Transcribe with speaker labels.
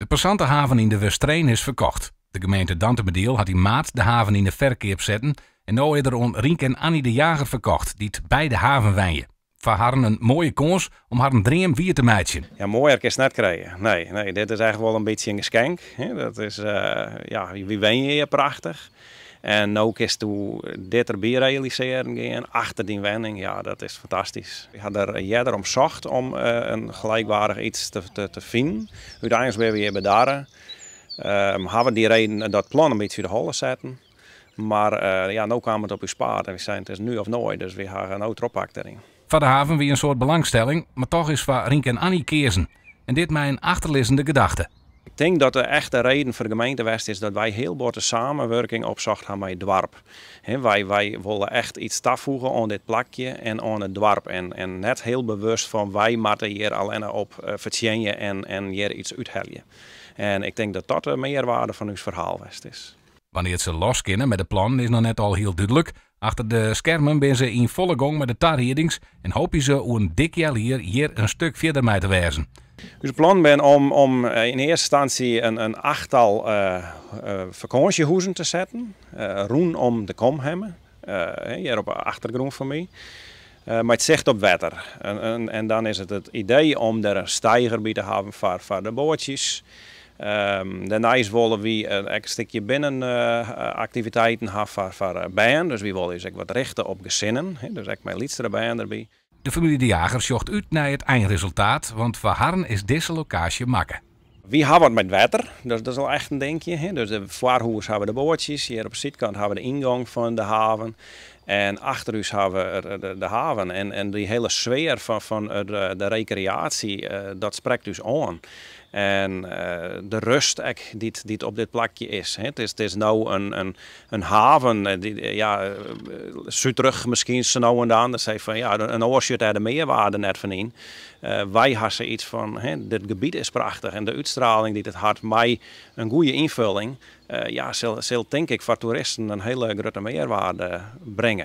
Speaker 1: passantehaven yn De Westereen is ferkocht. De gemeente Dantumadiel hat yn maart de haven yn de ferkeap setten en no is er oan Rienk en Annie de Jager ferkocht, dy't by de haven wenje. Foar harren in moaie kâns om harren dream wier te meitsjen.
Speaker 2: Ja, moaier kinst net krije. Nee, nee, dit is echt wol in bytsje in geskenk. Dat is, ja, wy wenje hjir prachtich. En no kinst dit derby realisearjen gean, achter dyn wenning. Ja, dat is fantastysk. Wy ha der earder om socht om in gelijkwaardig iets te finen. Uteinlik binne we hjir bedarre. Hawwe dy reden dat plan in bytsje út de holle setten. Mar ja, no kaam it op ús paad en wy seinen: it is nu of nooit. Dus wy hawwe no trochpakt deryn.
Speaker 1: Foar de haven wie in soad belangstelling, mar toch is foar Rienk en Annie keazen. En dit mei in achterlizzende gedachte.
Speaker 2: Ik tink dat de echte reden foar de gemeente west is dat wy hiel bot de samenwurking opsocht ha mei it doarp. Wy wolle echt iets tafoege oan dit plakje en oan it doarp. En net hiel bewust fan: wy moatte hjir allinne op fertsjinje en hjir iets úthelje. En ik tink dat dat de mearwearde fan ús ferhaal west is.
Speaker 1: Wannear't se los kinne mei de plannen is noch net alhiel dúdlik. Achter de skermen binne se yn folle gong mei de tariedings en hoopje se oer in dik healjier hjir in stik fierder mei te wêzen.
Speaker 2: Us plan binne om yn earste ynstânsje in achttal fakânsjehûzen te setten rûnom de kom hinne, hjir op de achtergrûn fan my, mei it sicht op wetter. En dan is it it idee om der in steiger by te hawwen foar de boatsjes. Dêrneist wolle wy ek in stikje binnenaktiviteiten ha foar bern. Dus wy wolle ús ek wat richte op gesinnen, dus ek mei lytsere bern derby.
Speaker 1: De famylje De Jager sjocht út nei it einresultaat, want foar harren is dizze lokaasje makke.
Speaker 2: Wy ha wat mei it wetter, dus dat is al echt in dinkje. Dus de foarhûs ha we de boatsjes, hjir op de sydkant ha we de yngong fan de haven. En achter ús ha we de haven. En dy hiele sfear fan de rekreaasje, dat sprekt ús oan. En de rêst ek dy't op dit plakje is. It is no in haven, dy't, ja, suterich miskien sa no en dan. Dan sei fan, ja, in oar sjocht dêr de mearwearde net fan yn. Wy ha sayts fan, dit gebiet is prachtich en de útstraling dy't it hat mei in goede ynfolling, ja, sil tink ik foar toeristen in hiele grutte mearwearde bringe.